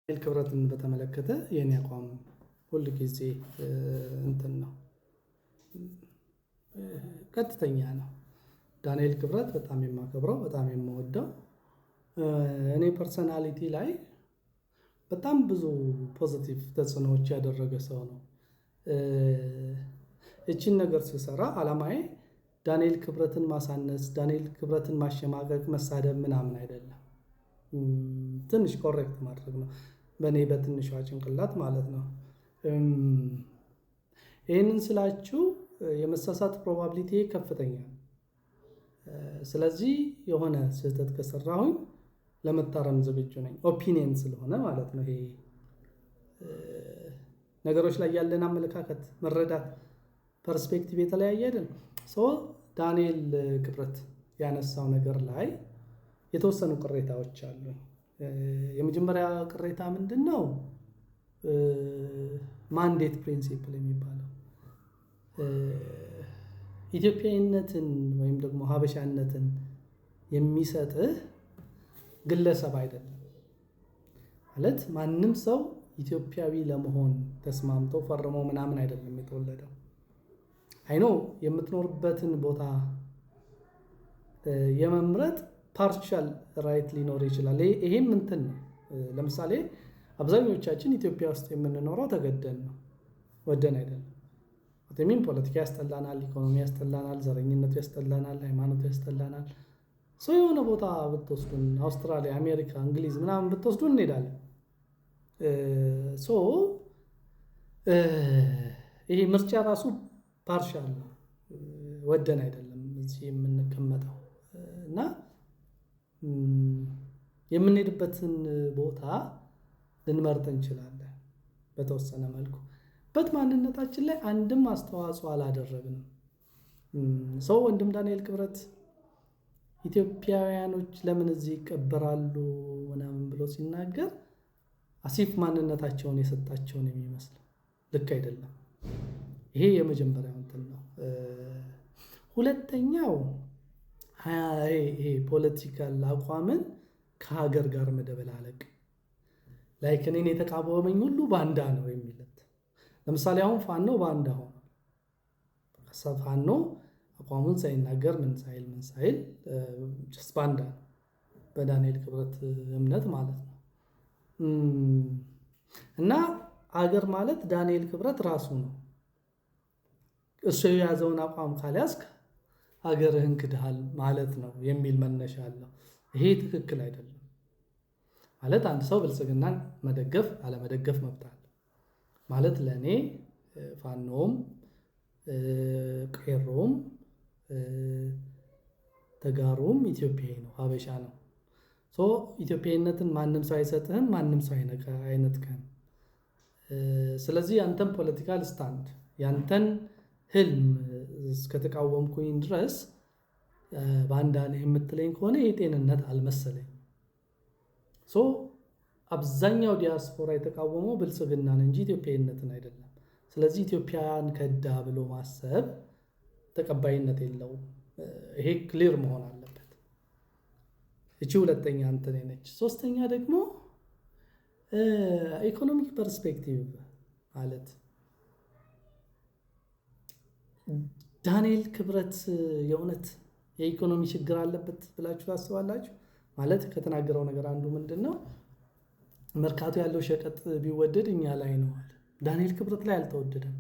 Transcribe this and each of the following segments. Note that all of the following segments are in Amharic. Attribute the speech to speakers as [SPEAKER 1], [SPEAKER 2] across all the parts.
[SPEAKER 1] ክብረትን በተመለከተ የኔ አቋም ሁል ጊዜ እንትን ነው፣ ቀጥተኛ ነው። ዳንኤል ክብረት በጣም የማከብረው፣ በጣም የምወደው፣ እኔ personality ላይ በጣም ብዙ positive ተጽዕኖዎች ያደረገ ሰው ነው። እቺን ነገር ስሰራ አላማዬ ዳንኤል ክብረትን ማሳነስ፣ ዳንኤል ክብረትን ማሸማቀቅ፣ መሳደብ ምናምን አይደለም። ትንሽ correct ማድረግ ነው፣ በእኔ በትንሿ ጭንቅላት ማለት ነው። ይህንን ስላችሁ የመሳሳት probability ከፍተኛ ነው። ስለዚህ የሆነ ስህተት ከሰራሁኝ ለመታረም ዝግጁ ነኝ። Opinion ስለሆነ ማለት ነው። ይሄ ነገሮች ላይ ያለን አመለካከት፣ መረዳት፣ perspective የተለያየ አይደል? So ዳንኤል ክብረት ያነሳው ነገር ላይ የተወሰኑ ቅሬታዎች አሉ። የመጀመሪያ ቅሬታ ምንድን ነው? Mandate principle የሚባለው፣ ኢትዮጵያዊነትን ወይም ደግሞ ሀበሻነትን የሚሰጥህ ግለሰብ አይደለም። ማለት ማንም ሰው ኢትዮጵያዊ ለመሆን ተስማምቶ ፈርሞ ምናምን አይደለም የተወለደው። I know የምትኖርበትን ቦታ የመምረጥ partial right ሊኖር ይችላል። ይሄም እንትን ነው። ለምሳሌ አብዛኞቻችን ኢትዮጵያ ውስጥ የምንኖረው ተገደን ነው፣ ወደን አይደለም። I mean ፖለቲካ ያስጠላናል፣ ኢኮኖሚ ያስጠላናል፣ ዘረኝነቱ ያስጠላናል፣ ሃይማኖቱ ያስጠላናል። So የሆነ ቦታ ብትወስዱን፣ አውስትራሊያ፣ አሜሪካ፣ እንግሊዝ ምናምን ብትወስዱን እንሄዳለን። So ይሄ ምርጫ ራሱ partial ነው፣ ወደን አይደለም እዚህ የምንቀመጠው። እና የምንሄድበትን ቦታ ልንመርጥ እንችላለን በተወሰነ መልኩ። But ማንነታችን ላይ አንድም አስተዋጽኦ አላደረግንም። So ወንድም ዳንኤል ክብረት ኢትዮጵያውያኖች ለምን እዚህ ይቀበራሉ ምናምን ብሎ ሲናገር as if ማንነታቸውን የሰጣቸውን የሚመስለው ልክ አይደለም። ይሄ የመጀመሪያው እንትን ነው። ሁለተኛው ይሄ political አቋምን ከሀገር ጋር መደበላለቅ፣ like እኔን የተቃወመኝ ሁሉ ባንዳ ነው የሚለት። ለምሳሌ አሁን ፋኖ ባንዳ ሆኗል። ፋኖ አቋሙን ሳይናገር፣ ምን ሳይል ምን ሳይል just ባንዳ ነው፣ በዳንኤል ክብረት እምነት ማለት ነው። እና አገር ማለት ዳንኤል ክብረት ራሱ ነው። እሱ የያዘውን አቋም ካልያዝክ ሀገርህን ክድሃል ማለት ነው የሚል መነሻ አለው። ይሄ ትክክል አይደለም። ማለት አንድ ሰው ብልጽግናን መደገፍ አለመደገፍ መብት አለ። ማለት ለእኔ ፋኖም ቄሮም ተጋሩም ኢትዮጵያዊ ነው፣ ሀበሻ ነው። So ኢትዮጵያዊነትን ማንም ሰው አይሰጥህም፣ ማንም ሰው አይነጥቀህም። ስለዚህ ያንተን political stand፣ ያንተን ህልም እስከተቃወምኩኝ ድረስ ባንዳ ነህ የምትለኝ ከሆነ የጤንነት አልመሰለኝም። So አብዛኛው ዲያስፖራ የተቃወመው ብልጽግናን እንጂ ኢትዮጵያዊነትን አይደለም። ስለዚህ ኢትዮጵያን ከዳ ብሎ ማሰብ ተቀባይነት የለውም። ይሄ clear መሆን አለበት። እቺ ሁለተኛ እንትን ነች። ሶስተኛ ደግሞ economic perspective፣ ማለት ዳንኤል ክብረት የእውነት የኢኮኖሚ ችግር አለበት ብላችሁ ታስባላችሁ? ማለት ከተናገረው ነገር አንዱ ምንድን ነው? መርካቶ ያለው ሸቀጥ ቢወደድ እኛ ላይ ነው አለ። ዳንኤል ክብረት ላይ አልተወደደም።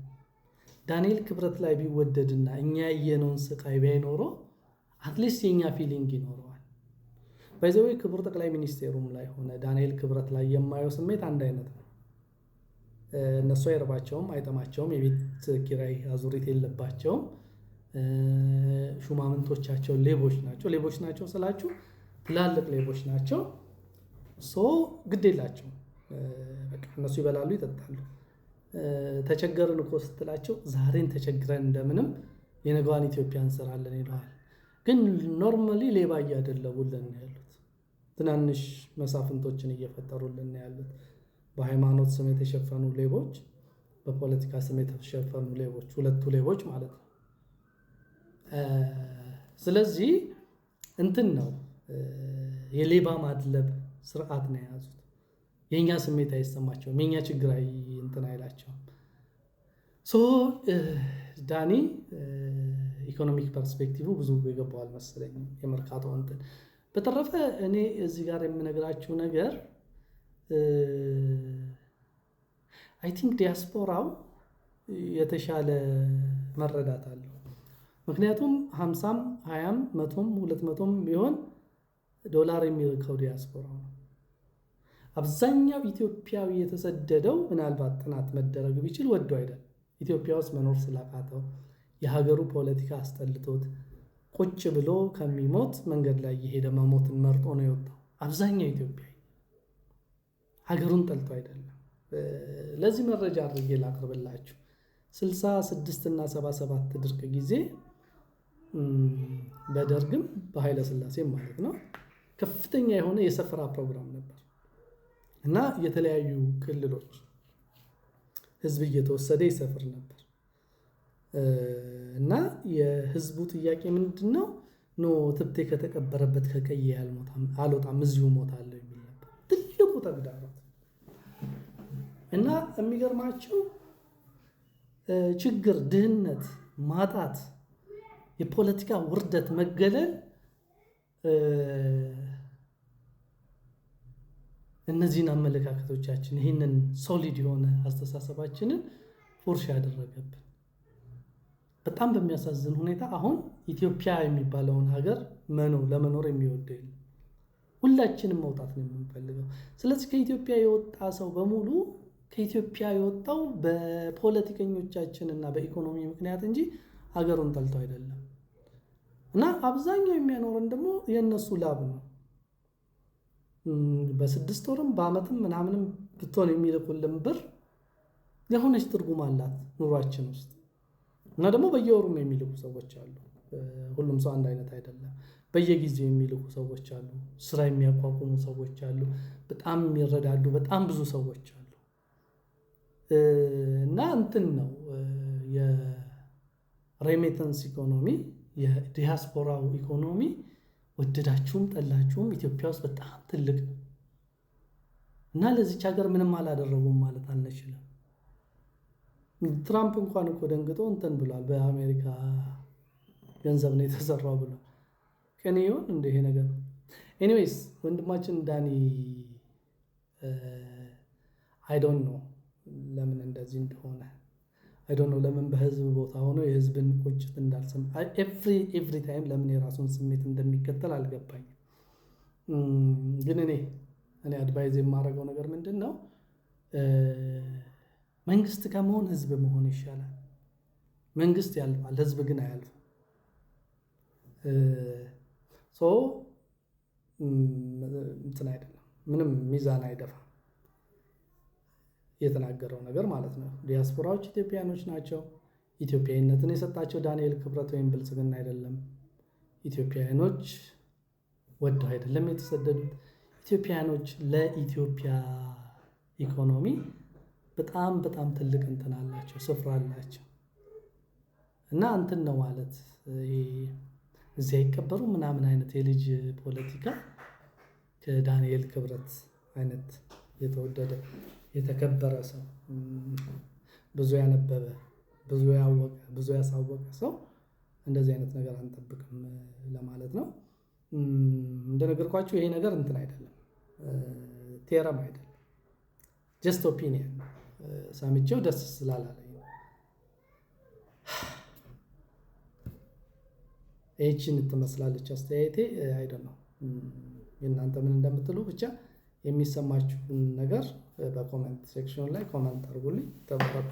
[SPEAKER 1] ዳንኤል ክብረት ላይ ቢወደድና እኛ ያየነውን ስቃይ ቢያይ ኖሮ at least የኛ feeling ይኖረዋል። By the way ክቡር ጠቅላይ ሚኒስቴሩም ላይ ሆነ ዳንኤል ክብረት ላይ የማየው ስሜት አንድ አይነት ነው። እነሱ አይርባቸውም፣ አይጠማቸውም፣ የቤት ኪራይ አዙሪት የለባቸውም። ሹማምንቶቻቸው ሌቦች ናቸው። ሌቦች ናቸው ስላችሁ ትላልቅ ሌቦች ናቸው። So ግድ የላቸውም። በቃ እነሱ ይበላሉ፣ ይጠጣሉ። ተቸገርን እኮ ስትላቸው ዛሬን ተቸግረን እንደምንም የነገዋን ኢትዮጵያ እንሰራለን ይለዋል። ግን normally ሌባ እያደለቡልን ነው ያሉት። ትናንሽ መሳፍንቶችን እየፈጠሩልን ነው ያሉት። በሃይማኖት ስም የተሸፈኑ ሌቦች፣ በፖለቲካ ስም የተሸፈኑ ሌቦች፣ ሁለቱ ሌቦች ማለት ነው። ስለዚህ እንትን ነው፣ የሌባ ማድለብ ስርዓት ነው የያዙት። የእኛ ስሜት አይሰማቸውም። የእኛ ችግር እንትን አይላቸውም። So ዳኒ economic perspective ብዙ የገባው አልመሰለኝም የመርካቶ እንትን። በተረፈ እኔ እዚህ ጋር የምነግራችሁ ነገር I think ዲያስፖራው የተሻለ መረዳት አለው። ምክንያቱም 50ም 20ም 100ም 200ም ቢሆን ዶላር የሚልከው ዲያስፖራው ነው። አብዛኛው ኢትዮጵያዊ የተሰደደው ምናልባት ጥናት መደረግ ቢችል ወዶ አይደለም። ኢትዮጵያ ውስጥ መኖር ስላቃተው፣ የሀገሩ ፖለቲካ አስጠልቶት፣ ቁጭ ብሎ ከሚሞት መንገድ ላይ እየሄደ መሞትን መርጦ ነው የወጣው። አብዛኛው ኢትዮጵያዊ ሀገሩን ጠልቶ አይደለም። ለዚህ መረጃ አድርጌ ላቅርብላችሁ። 66 እና 77 ድርቅ ጊዜ፣ በደርግም በኃይለ ሥላሴም ማለት ነው፣ ከፍተኛ የሆነ የሰፈራ ፕሮግራም ነበር እና የተለያዩ ክልሎች ህዝብ እየተወሰደ ይሰፍር ነበር። እና የህዝቡ ጥያቄ ምንድን ነው? No፣ እትብቴ ከተቀበረበት ከቀዬ አልወጣም፣ እዚሁ እሞታለሁ የሚል ነበር ትልቁ ተግዳሮት። እና የሚገርማችሁ ችግር፣ ድህነት፣ ማጣት፣ የፖለቲካ ውርደት፣ መገለል፣ እነዚህን አመለካከቶቻችን፣ ይህንን solid የሆነ አስተሳሰባችንን ፉርሽ ያደረገብን። በጣም በሚያሳዝን ሁኔታ አሁን ኢትዮጵያ የሚባለውን ሀገር ለመኖር የሚወደው የለም። ሁላችንም መውጣት ነው የምንፈልገው። ስለዚህ ከኢትዮጵያ የወጣ ሰው በሙሉ ከኢትዮጵያ የወጣው በፖለቲከኞቻችን እና በኢኮኖሚ ምክንያት እንጂ ሀገሩን ጠልቶ አይደለም። እና አብዛኛው የሚያኖረን ደግሞ የእነሱ ላብ ነው። በ6 ወርም በአመትም ምናምንም ብትሆን የሚልኩልን ብር የሆነች ትርጉም አላት ኑሯችን ውስጥ። እና ደግሞ በየወሩም የሚልኩ ሰዎች አሉ። ሁሉም ሰው አንድ አይነት አይደለም። በየጊዜው የሚልኩ ሰዎች አሉ። ስራ የሚያቋቁሙ ሰዎች አሉ። በጣም የሚረዳዱ በጣም ብዙ ሰዎች አሉ። እና እንትን ነው፣ የ remittance ኢኮኖሚ፣ የዲያስፖራው ኢኮኖሚ ወደዳችሁም ጠላችሁም ኢትዮጵያ ውስጥ በጣም ትልቅ ነው። እና ለዚች ሀገር ምንም አላደረጉም ማለት አንችልም። ትራምፕ እንኳን እኮ ደንግጦ እንትን ብሏል። በአሜሪካ ገንዘብ ነው የተሰራው ብሏል። ቅኔ ይሆን እንደ ይሄ ነገር? Anyways፣ ወንድማችን ዳኒ I don't know ለምን እንደዚህ እንደሆነ፣ I don't know ለምን በህዝብ ቦታ ሆኖ የህዝብን ቁጭት እንዳልሰማ፣ every time ለምን የራሱን ስሜት እንደሚከተል አልገባኝም። ግን እኔ advise የማደርገው ነገር ምንድን ነው? መንግስት ከመሆን ህዝብ መሆን ይሻላል። መንግስት ያልፋል፣ ህዝብ ግን አያልፍም። So እንትን አይደለም፣ ምንም ሚዛን አይደፋም የተናገረው ነገር ማለት ነው። ዲያስፖራዎች ኢትዮጵያኖች ናቸው። ኢትዮጵያዊነትን የሰጣቸው ዳንኤል ክብረት ወይም ብልጽግና አይደለም። ኢትዮጵያውያኖች ወደው አይደለም የተሰደዱት። ኢትዮጵያውያኖች ለኢትዮጵያ ኢኮኖሚ በጣም በጣም ትልቅ እንትን አላቸው፣ ስፍራ አላቸው። እና እንትን ነው ማለት እዚያ አይቀበሩ ምናምን አይነት የልጅ ፖለቲካ ከዳንኤል ክብረት አይነት የተወደደ የተከበረ ሰው፣ ብዙ ያነበበ፣ ብዙ ያወቀ፣ ብዙ ያሳወቀ ሰው እንደዚህ አይነት ነገር አንጠብቅም ለማለት ነው። እንደነገርኳችሁ ይሄ ነገር እንትን አይደለም፣ theorem አይደለም፣ just opinion፣ ሰምቼው ደስ ስላላለኝ ነው። ይህችን ትመስላለች አስተያየቴ። I don't know የእናንተ ምን እንደምትሉ፣ ብቻ የሚሰማችሁን ነገር በ comment section ላይ comment አድርጉልኝ። ተባረኩ።